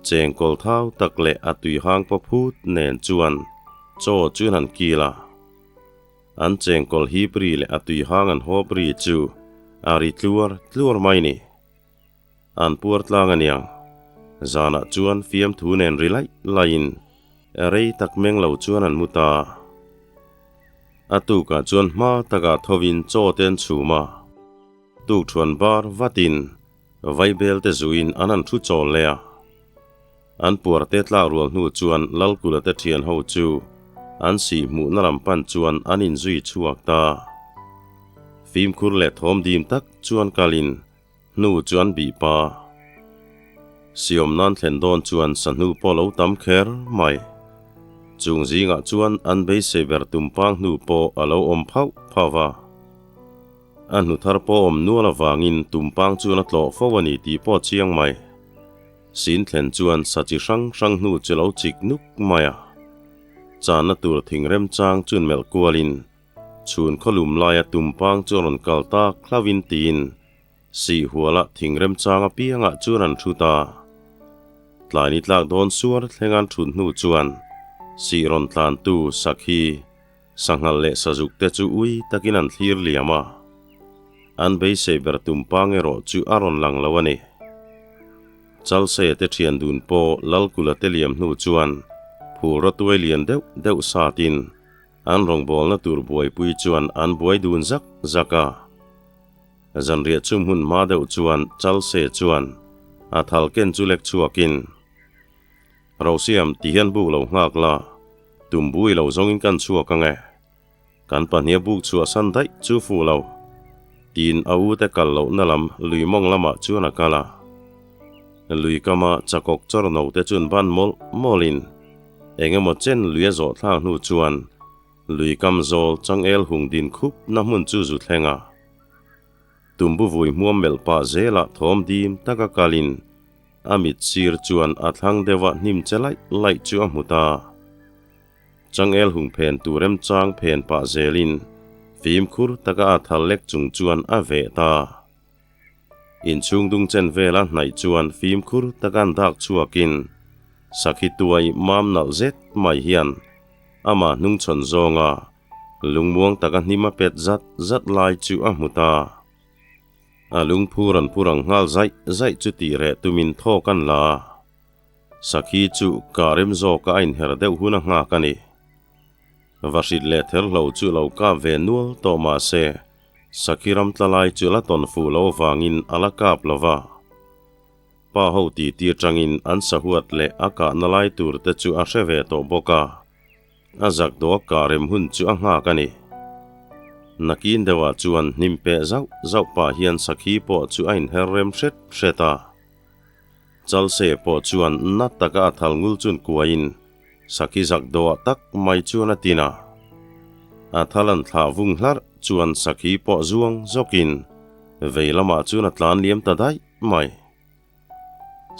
cheng kawl thau tak leh a tui hang paw phut nen chuan chaw chuan an kil a. An chengkawl hip ri leh a tui hang an hawp ri chu a ri tluar tluar mai ni. An puar tlang a niang. Zanah chuan fiamthu nen ri laih laihin rei tak meng lo chuan an mu ta. A tukah chuan hma takah thovin chaw te an chhum a. Tukṭhuan bar vatin vaibel te zuin an han thu chawl leh a. An puar te tlak rual hnu chuan Lalkula te thian ho chu an sih hmuhna lam pan chuan an inzui chhuak ta. Fimkhur leh thawm dim tak chuan kalin hnu chu an bih pa. Siawm nan thlen dawn chuan sahnu pawh lo tam kher mai. Chung zingah chuan an beisei ber tumpang hnu pawh a lo awm phauh phauh va. A hnu thar pawh awm nual avangin tumpang chuan a tlawh fo a ni tih pawh chiang mai. Sin thlen chuan sa chi hrang hrang hnu chu lo chik nuk mai a. Channa tur thing remchang chun melh kualin chhun khawlum laia tumpang chu a rawn kal tak hlauhin tiin sih huala thing remchang apiangah chuan an thu ta. Tlai ni tlak dawn suar thleng an thut hnu chuan sih rawn tlantu sakhi Sanghal leh sazuk te chu ui takin an thlir liam a, an beisei ber tumpang erawh chu a rawn lang lo a ni. Chalseia te thian dun pawh Lalkula te liam hnu chuan phur a tuai lian deuh deuh satin an rawngbawlna tur buaipui chuan an buai dun zak zak a. Zanriah chum hun hma deuh chuan Chalse chuan a thal ken chu lek chhuakin, Rosiam ti hian buk lo nghak la, tum bui lo zawngin kan chhuak ang e. Kan pahnih a buk chhuah san daih chu fuh lo. Tiin a u te kal lohna lam lui mawng lamah chuan a kal a. Lui kama chakawk chawr no te chuan ban mawlh mawlhin eng emaw chen lui a zawh thlak hnu chuan lui kam zawl changel hung din khup na hmun chu zu thleng a. Tumbu vui hmuam melh pah zelah thawm dim taka kalin A mit sir chuan a thlang deuh a hnim che laih laih chu a hmu ta. Changel hung phen tur remchang phen pah zelin fimkhur taka a thal lek chung chuan a veh ta. Inchhung dung chen vela hnaih chuan fimkhur taka an dak chhuakin sakhi tuai mam nalh zet mai hian. Amah hnungchhawn zawnga lungmuang taka hnim a pet zat zat lai chu a hmu ta. A lungphur an phur ang nghal zaih zaih chu tih reh tumin thawk an la a. Sakhi chu kah rem zawka a inher deuh hun a nghak a ni. Vahrit leh therhlo chu lo kap ve nual tawh mah se, Sakhi ram tla lai chu la tawn fuh lo avangin a la kap lo va. Pa ho titi atangin an sahuat leh a kahna lai tur te chu a hre ve tawh bawk a, a zak dawh a kah rem hun chu a nghak a ni. Nakin deuhah chuan hnim peh zauh zauh pah hian sakhi pawh chu a inher rem hret hret a. Chalse pawh chuan na taka a thal ngul chun kuaiin Sakhi zak dawh tak mai chuan a tin a. A thal an thlah vung hlarh chuan sakhi pawh zuang zawkin vei lamah chuan a tlan liam ta daih mai.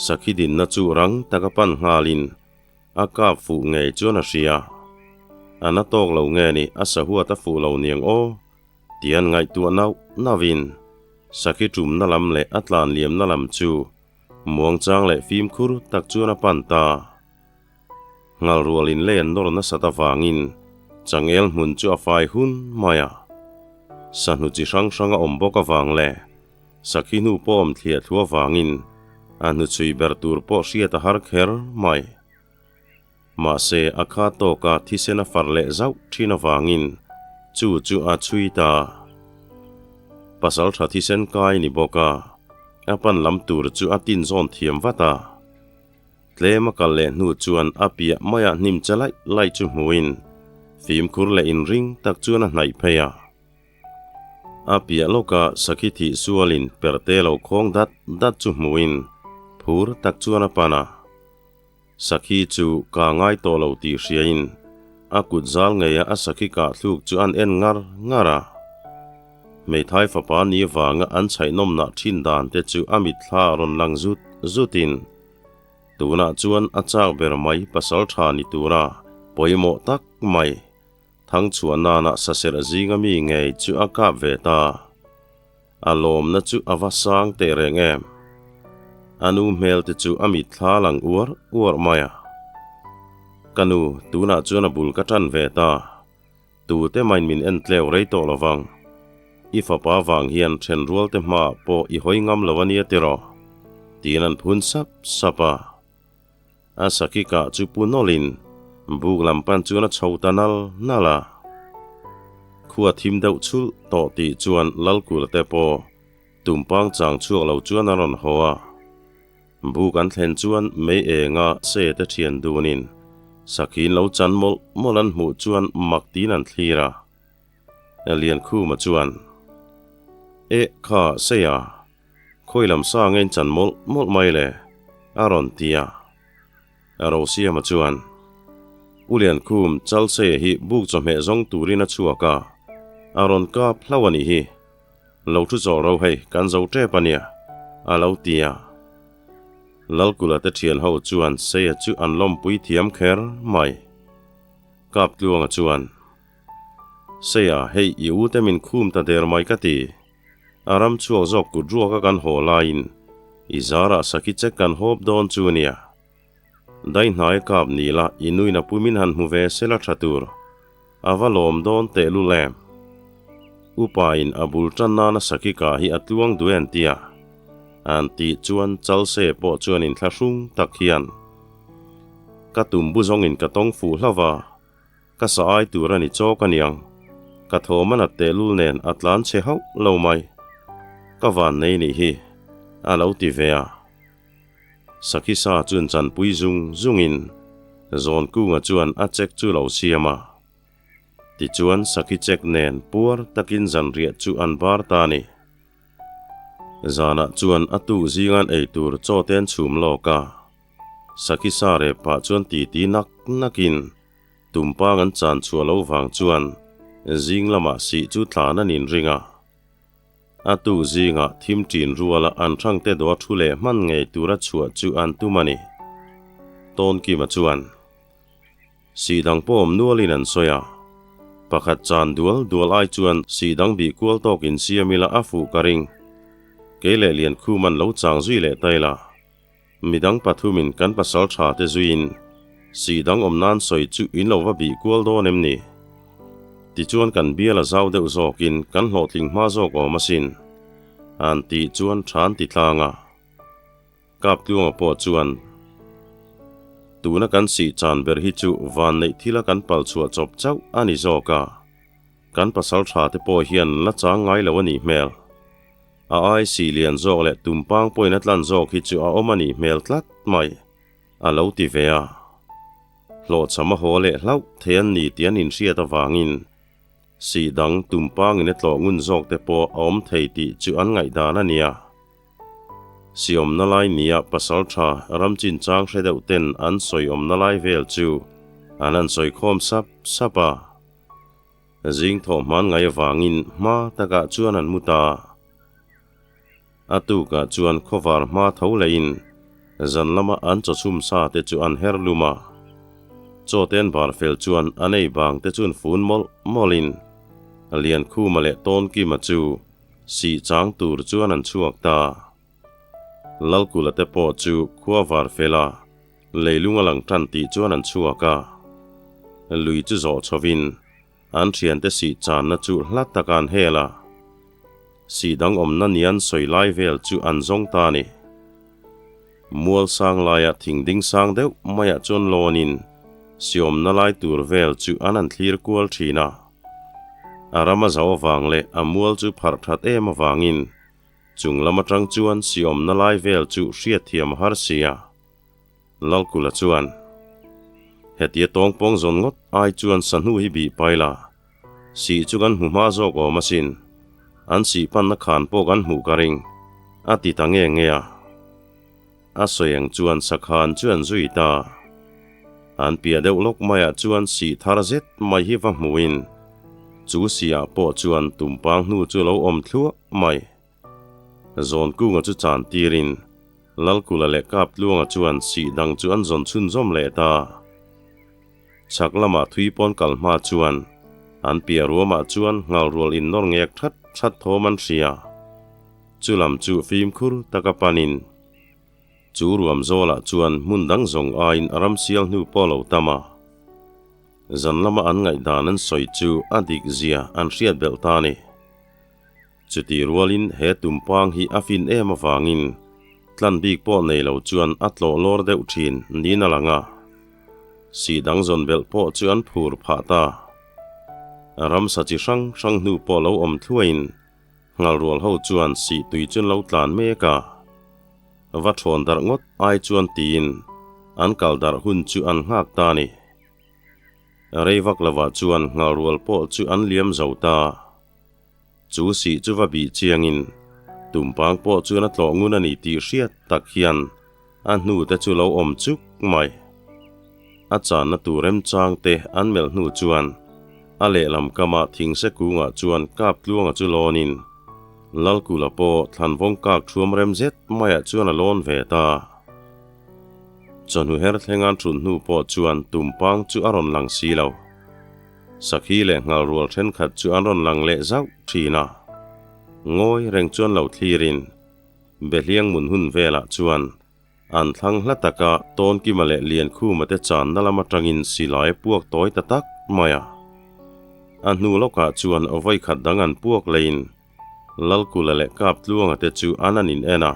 Sakhi dinna chu rang taka pan nghalin a kap fuh ngei chuan a hria. A na tawk lo nge ni a sahuat a fuh lo niang aw ti an ngaihtuah nauh nauhin sakhi tumna lam leh a tlan liamna lam chu muangchang leh fimkhur tak chuan a pan ta. Ngal rualin lei an nawr nasat avangin changel hmun chu a fai hun mai a. Sahnu chi hrang hrang a awm bawk avang leh sakhi hnu pawh awm thliah thlu avangin a hnuchhui ber tur pawh hriat a har kher mai. Mahse a kha tawka thisen a far leh zauh thin avangin chu chu a chhui ta. Pasaltha thisen kai ni bawk a, a pan lam tur chu a tinzawn thiam vat a. Tlem a kal leh hnu chuan a piah maiah hnim che laih laih chu hmuin fimkhur leh inring tak chuan a hnaih phei a. A piah lawka sakhi thih sualin perte lo khawng dat dat chu hmuin phur tak chuan a pan a. Sakhi chu ka ngai tawh lo tih hriain a kut zal ngeia a sakhi kah thluk chu an en ngar ngar a. Hmeithai fapa ni vanga an chhaihnawmnah thin dan te chu a mitthla rawn lang zut zutin Tunah chuan a chak ber mai pasal tha ni tura pawimawh tak mai Thangchhuah nana saserh zinga mi ngei chu a kap ve ta. A lawmna chu a va sang teh reng em. A nu hmel te chu a mitthla lang uar uar mai a. Ka nu, tunah chuan a bul ka tan ve ta. Tute main min en tleu rei tawh lo vang. I fapa vang hian then rualte hmaah pawh i hawi ngam lo a nia tiraw? Tiin an phun sap sap a. A sakhi kah chu pu nawlhin buk lam pan chuan a chho ta nal nal a. Khua thim deuh chhulh tawh tih chuan Lalkula te pawh tumpang chang chhuak lo chuan a rawn haw a. Buk an thlen chuan mei enga se te thian dunin sakhin lo chan mawlh mawlh an hmuh chuan mak tiin an thlir a. Liankhuma chuan, Eh kha Seia, khawi lam sa nge in chan mawlh mawlh mai le? a rawn ti a. Rosiama chuan, U Liankhum, Chalseia hi buk chawhmeh zawng turin a chhuak a, a rawn kap hlauh a nih hi. Lo thu chawl ro hei, kan zo tep a nia, a lo ti a. Lalkula te thian ho chuan Seia chu an lawmpui thiam kher mai. Kaptluanga chuan, Seia, hei i u te min khum ta der mai ka ti. A ram chhuak zawk kut ruaka kan haw laiin i zarah sakhi che kan hawp dawn chu a nia. Daihnai kap ni la i nuina pumin han hmu ve sela tha tur. A va lawm dawn teh lul em? Upa in a bul tan nana sakhi kah hi a tluang duh en tia an tih chuan Chalse pawh chuan inthlahrung tak hian ka tum bu zawngin ka tawng fuh hlauh va, ka sa ai tur a ni chawk aniang, ka thawm a nat teh lul nen a tlan chhe hauh lo mai, ka van nei nih hi a lo ti ve a. Sakhi sa chuan chanpui zung zungin Zawnkunga chuan a chek chu lo siam a. Tichuan sakhi chek nen puar takin zanriah chu an bar ta a ni. Zanah chuan a tuk zingan ei tur chaw te an chhum lawk a. Sakhi sa rep pah chuan titi nak nakin tumpang an chan chhuah lo vang chuan zing lamah sih chu tlan an inring a. A tu zingah thim ṭin ruala an hrangte dawh a thu leh hman ngei tura chhuah chu an tum a ni. Tawnkima chuan, Sih dang pawh awm nualin an sawi a. Pakhat chan dual dual ai chuan sih dang bih kual tawk insiam ila a fuh ka ring. Kei leh Liankhum an lo chang zui leh ta ila. Midang pathumin kan pasal tha te zuiin Sih dang awm nan sawi chu in lo va bih kual dawn em ni? Tichuan kan bial a zau deuh zawkin kan hlawhtling hma zawk awm asin. An tih chuan tha an ti tlang a. Kaptluanga pawh chuan, Tuna kan sih chan ber hi chu van neih thila kan pal chhuah chawp chauh a ni zawk a. Kan pasal tha te pawh hian la chang ngai lo a nih hmel. A ai sih lian zawk leh tumpang pawhin a tlan zawk hi chu a awm a nih hmel tlat mai, a lo ti ve a. Hlawhchham a haw leh hlauh thei an ni tih an inhriat avangin sih dang tumpangin a tlawh ngun zawk te pawh a awm thei tih chu an ngaihdan a nia. Siawmna lai nia pasal tha ram chinchang hre deuh ten an sawi awmna lai vel chu an han sawi khawm sap sap a. Zing thawh hman ngai avangin hma takah chuan an mu ta. A tukah chuan khawvar hma tho lehin zan lama an chawchhum sa te chu an her lum a. Chaw te an bar fel chuan an ei bang te chuan fun mawlh mawlhin Liankhuma leh Tawnkima chu sih chang tur chuan an chhuak ta. Lalkula te pawh chu khua var fel a, leilung a lang tan tih chuan an chhuak a. Lui chu zawh chhovin an thiante sih channa chu hla taka an hel a. Sih dang awmna nian sawi lai vel chu an zawng ta a ni. Mual sang laia thing ding sang deuh maiah chuan lawnin siawmna lai tur vel chu an han thlir kual thin a. A ram a zau avang leh a mual chu pharh that em avangin Chung lam atang chuan siawmna lai vel chu hriatthiam a har sia. Lalkula chuan, Hetia tawngpawng zawn ngawt ai chuan sahnu hi bih pai la, sih chu kan hmu hma zawk awm asin, an sih panna khan pawh kan hmuh ka ring, a ti ta nge nge a. A sawi ang chuan sakhan chu an zui ta. An piah deuh lawk maiah chuan sih thar zet mai hi va hmuhin chu sihah pawh chuan tumpang hnu chu lo awm thluah mai. Zawnkunga chu chan tirin Lalkula leh Kaptluanga chuan sih dang chu an zawn chhunzawm leh ta. Chhak lamah thui pawn kal hma chuan an piah ruamah chuan ngalrual innawr ngek that that thawm an hria. Chu lam chu fimkhur taka panin chu ruam zawlah chuan hmun dang zawng aiin a ram sial hnu pawh lo tam a. Zan lama an ngaihdan an sawi chu a dik zia an hriat belh ta a ni. Chutih rualin he tumpang hi a fin em avangin tlan bik pawh nei lo chuan a tlawh lawr deuh thin niin a lang a. Sih dang zawn belh pawh chu an phur phah ta. Ramsa chi hrang hrang hnu pawh lo awm thluaiin Ngalrual ho chuan sih tui chu an lo tlan mek a, va thawn darh ngawt ai chuan tiin an kal darh hun chu an nghak ta a ni. Rei vak lovah chuan ngalrual pawh chu an liam zo ta. Chu sih chu va bih chiangin tumpang pawh chuan a tlawh ngun a ni tih hriat tak hian a hnute chu lo awm chuk mai. A channa tur remchang te an melh hnu chuan a lehlam kama thingse kungah chuan kap tluanga chu lawnin Lalkula pawh thlanvawng kak thuam rem zet maiah chuan a lawn ve ta. Chawhnu her thlengan thun hnu pawh chuan tumpang chu a rawn lang si lo. Sakhi leh nghalrual thenkhat chu an rawn lang leh zauh thin a. Ngawi reng chuan lo thlirin Behliang mun hun velah chuan an thlang hla taka Tawnkima leh Liankhuma te channa lam atangin silai a puak tawi ta tak mai a. A hnu lawkah chuan vawikhat dang an puak leiin Lalkula leh Kaptluanga te chu an an in en a.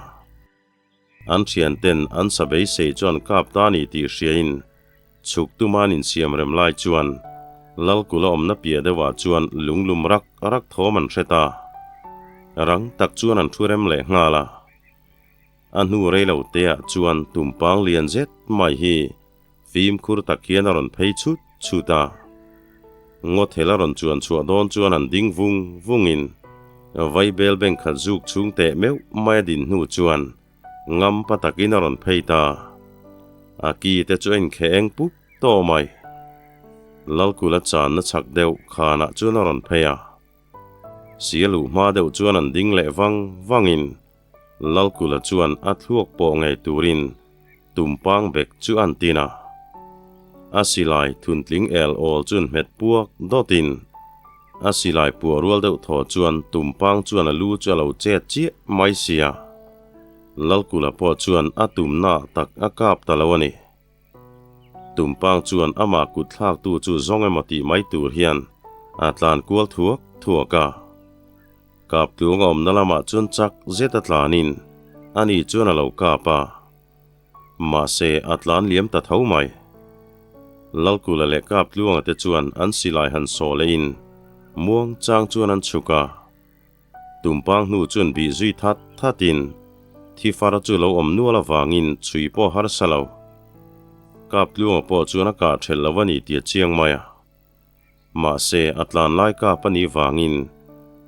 An thianten an sa beisei chuan kap ta ni tih hriain chhuk tuma an insiam rem lai chuan Lalkula awmna piah deuhah chuan lunglum rak rak thawm an hre ta. Rang tak chuan an thu rem leh nghal a. A hnu rei lo teah chuan tumpang lian zet mai hi fimkhur tak hian a rawn phei chhut chhut a. Ngawthel a rawn chuan chhuah dawn chuan an ding vung vungin vaibel bank khat zuk chhung teh meuh mai a din hnu chuan ngam pa takin a rawn phei ta. A ki te chu a inkheh eng pup tawh mai. Lalkula channa chhak deuh khanah chuan a rawn phei a. Sia luh hma deuh chuan an ding leh vang vangin Lalkula chuan a thluak pawh ngei turin tumpang bek chu an tin a. A silai thuntling el awl chun hmet puak dawtin a silai puah rual deuh thaw chuan tumpang chuan a lu chu a lo chet chiah mai sia. Lalkula pawh chuan a tumna tak a kap ta lo a ni. Tumpang chuan amah kut thlaktu chu zawng emaw tih mai tur hian a tlan kual thuak thuak a. Kaptluang a awmna lamah chuan chak zet a tlanin ani chuan a lo kap a. Mahse a tlan liam ta tho mai. Lalkula leh Kaptluanga te chuan an silai han sawh lehin muang chang chuan an chhuk a. Tumpang hnu chuan bih zui that thatin thi far chu lo awm nual avangin chhui pawh harsa lo. Kaptluanga pawh chuan a kah thelh lo a ni tih a chiang mai a. Mahse a tlan lai kap a nih vangin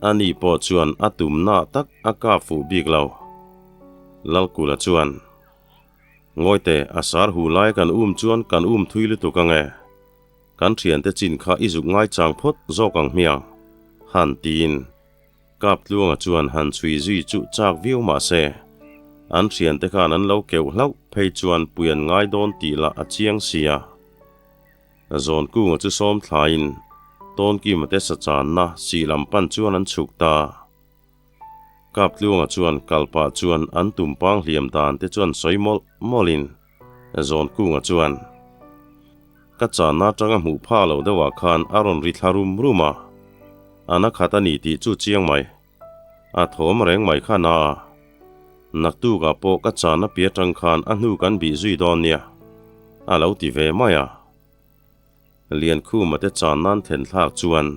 ani pawh chuan a tumna tak a kap fuh bik lo. Lalkula chuan, Ngawite, a sar hu lai kan um chuan kan um thui lutuk ange. Kan thiante chin kha i zuk ngai chang phawt zawk ang hmiang, han tiin. Kaptluanga chuan han chhui zui chu chak viau mah se, an thiante khan an lo keuh hlauh phei chuan pui an ngai dawn tih lah a chiang sia. Zawnkunga chu sawm thlaiin Tawnkima te sa channa sih lam pan chuan an chhuk ta. Kaptluanga chuan kalpah chuan an tumpang hliam dan te chuan sawi mawlh mawlhin Zawnkunga chuan, Ka channa atanga hmuh phak loh deuhah khan a rawn ri thla rum rum a, a na khat a ni tih chu chiang mai. A thawm reng mai kha na a. Naktukah pawh ka channa pi atang khan a hnu kan bih zui dawn nia, a lo ti ve mai a. Liankhuma te chan nan then thlak chuan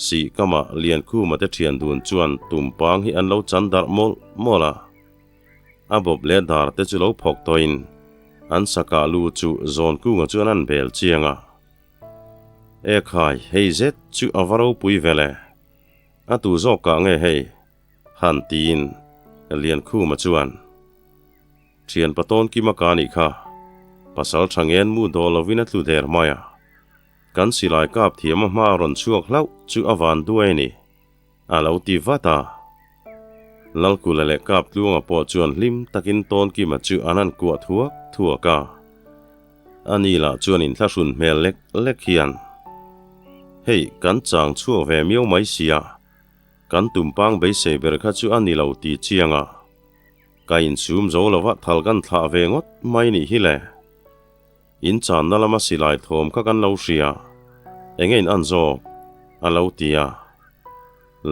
sih kamah Liankhuma te thian dun chuan tumpang hi an lo chan darh mawlh mawlh a. A bawp leh dar te chu lo phawk tawhin an sakah lu chu Zawnkunga chuan an bel chiang a. Ekhai, hei zet chu a va ropui vel e. A tu zawk kah nge hei? Han tiin Liankhuma chuan, Thian patawn kima ka nih kha, pasal tha ngen mu daw lovin a tlu der mai a. Kan silai kap thiam a hma a rawn chhuak hlauh chu a van duai a ni, a lo ti vat a. Lalkula leh Kaptluanga pawh chuan hlim takin Tawnkima chu an han kuah thuak thuak a. Ani lah chuan inthlahrun hmel lek lek hian, Hei, kan chang chhuak ve miau mai sia, kan tumpang beisei ber kha chu a ni lo ti chiang a. Ka insum zo lova thal kan thlah ve ngawt mai nih hi le. In channa lama silai thawm kha kan lo hria, enge in an zawk? a lo ti a.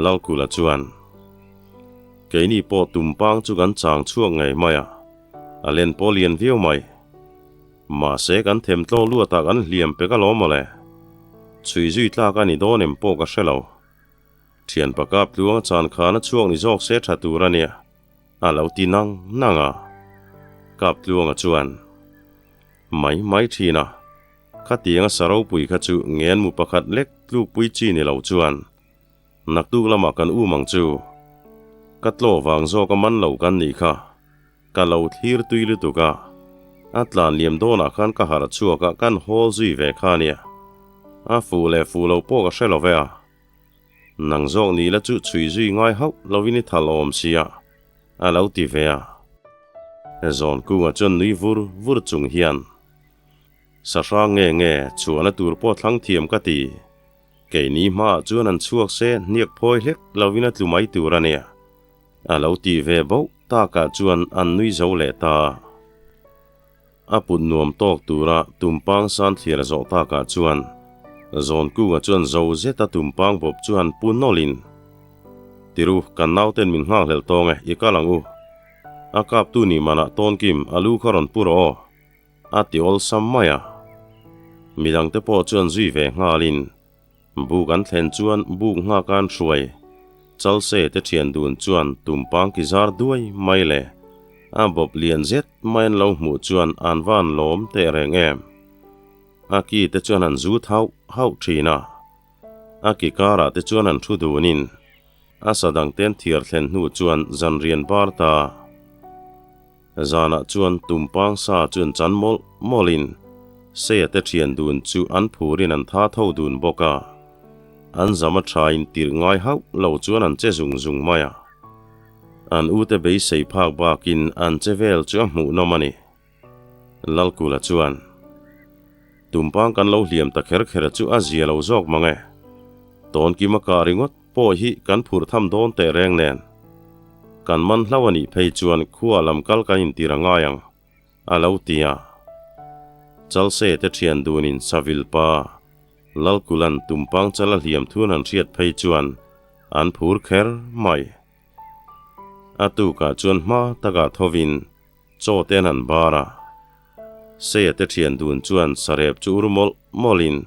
Lalkula chuan, Keini pawh tumpang chu kan chang chhuak ngei mai a, a len pawh lian viau mai. Mahse kan themtlaw luatah kan hliam pek alawm mawle. Chhui zui tlak a ni dawn em pawh ka hre lo. Thian pakap tluang chan khan a chhuak ni zawk se tha tur a nia, a lo ti nang nang a. Kaptluanga chuan, Mai mai thin a. Khatianga sa ropui kha chu ngen mu pakhat lek tlukpui chi ni lo chuan naktuk lamah kan um ang chu. Ka tlaw vang zawk a man lo kan nih kha. Ka lo thlir tui lutuk a. A tlan liam dawnah khan ka harh chhuak a kan hawl zui ve kha nia. A fuh leh fuh lo pawh ka hre lo ve a. Nang zawk ni la chu chhui zui ngai hauh lovin i thal awm sia a lo ti ve a. Zawnkungah chuan nui vur vur chung hian. Sahra nge nge chhuahna tur pawh thlang thiam ka ti. Keini hmaah chuan an chhuak se hniak phawi hlek lovin a tlu mai tur a nia. A lo ti ve bauh takah chuan an nui zo leh ta. A put nuam tawk tura tumpang san thlir a zawh takah chuan Zawnkunga chuan zo zeta tumpang bawp chu han pu nawlhin, Tiru, kan nauten min nghakhlelh tawng e, i kal ang u. A kaptu nih manah tawnkim a lu kha rawn pu rawh aw. A ti awlsam mai a. Midangte pawh chuan zui ve nghalin buk an thlen chuan buk nghak an hruai. Chalse te thian dun chuan tumpang ki zar duai mai le a bawp lian zet mai an lo hmuh chuan an van lawm teh reng em. A ki te chuan an zut hauh hauh thin a. A ki karah te chuan an thu dunin a sa dangte an thiar thlen hnu chuan zanrian bar ta. Zanah chuan tumpang sa chuan chan mawlh mawlhin Seia te thian dun chu an phurin an tha tho dun bawk a. An zam a thain tirh ngai hauh lo chuan an che zung zung mai a. An ute beisei phak bakin an che vel chu a hmuhnawm a ni. Lalkula chuan, Tumpang kan lo hliam ta kher kher chu a zia lo zawk mang e. Tawnkim a kah ringawt pawh hi kan phurh tham dawn teh reng nen. Kan man hlau a nih phei chuan khua lam kal kan intir a ngai ang, a lo ti a. Chalse te thian dunin Savil pa Lalkulan tumpang chal a hliam thun an hriat phei chuan an phur kher mai. A tukah chuan hma takah thovin chaw te an han bar a. Seia te thian dun chuan sarep chu ur mawlh mawlhin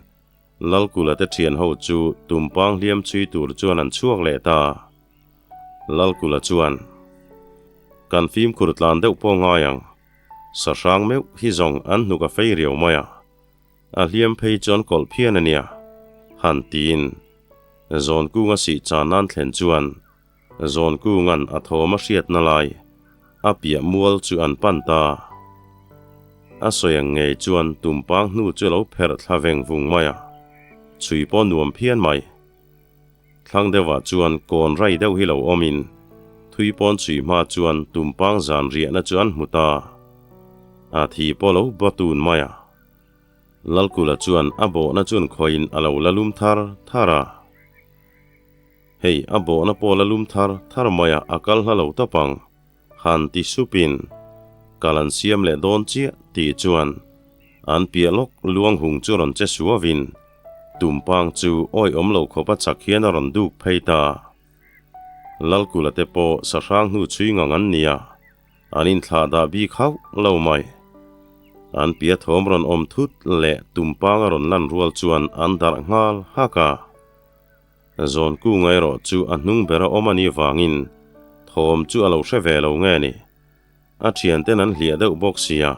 Lalkula te thian ho chu tumpang hliam chhui tur chuan an chhuak leh ta. Lalkula chuan, Kan fimkhur tlan deuh pawh ngai ang. Sahrang meuh hi zawng an hnuk a fei riau mai a. A hliam phei chuan kawlh phian a nia, han tiin. Zawnkunga sih chan nan thlen chuan Zawnkunga'n a thawm a hriatna lai a piah mual chu an pan ta. A sawi ang ngei chuan tumpang hnu chu a lo pherh thla veng vung mai a, chhui pawh nuam phian mai. Thlang deuhah chuan kawn rai deuh hi lo awmin thui pawn chhui hma chuan tumpang zan riahna chu an hmu ta. A thi pawh lo ba tun mai a. Lalkula chuan a bawhna chuan khawiin a lo la lum thar thar a. Hei a bawhna pawh la lum thar thar mai a, a kal hla lo tawp ang, han ti supin kal an siam leh dawn chiah tih chuan an piah lawk luang hung chu rawn che suavin tumpang chu awihawm lo khawp a chak hian a rawn duk phei ta. Lalkula te pawh sahrang hnu chhui ngang an nia. An inthlah dah bik hauh lo mai. An pia thawm rawn awm thut leh tumpang a rawn lan rual chuan an darh nghal hak a. Zawnkunga erawh chu a hnung bera awm a nih vangin thawm chu a lo hre ve lo nge ni. A thianten an hliah deuh bawk sia.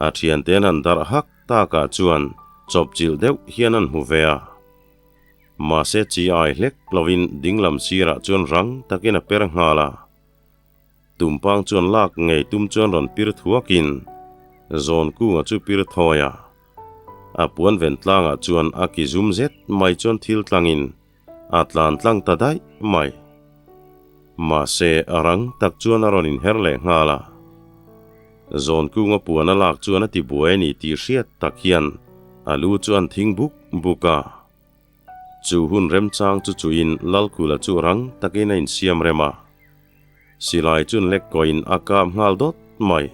A thianten an darh hak takah chuan chawpchilh deuh hian an hmu ve a. Mahse chi ai hlek lovin dinglam sirah chuan rang takin a per nghal a. Tumpang chuan lak ngei tum chuan rawn pir thuakin Zawnkunga chu pir thawi a. A puan ven tlangah chuan a ki zum zet mai chuan thil tlangin a tlan tlang ta daih mai. Mahse a rang tak chuan a rawn inher leh nghal a. Zawnkunga puan a lak chuan a ti buai a ni tih hriat tak hian a lu chu an thing buk buk a. Chu hun remchang chu chuin Lalkula chu rang takin a insiam rem a. Silai chun lek kawiin a kap nghal dawt mai.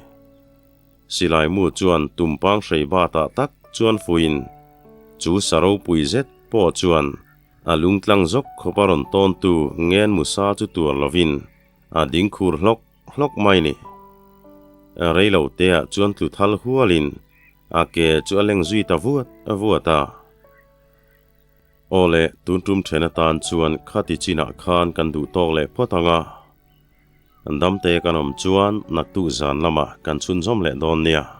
Silai mu chuan tumpang hrei batah tak chuan fuiin chu sa ropui zet pawh chuan a lungtlang zawk khawp a rawn tawntu ngen musa chu tuar lovin a ding khur hlawk hlawk mai ni. Reilo teah chuan tlu thal hualin a ke chu a leng zui ta vuat vuat a. Awle, tun tum then atan chuan khati chinah khan kan duh tawk leh phawt ang a. Damte kan awm chuan naktuk zan lamah kan chhunzawm leh dawn nia.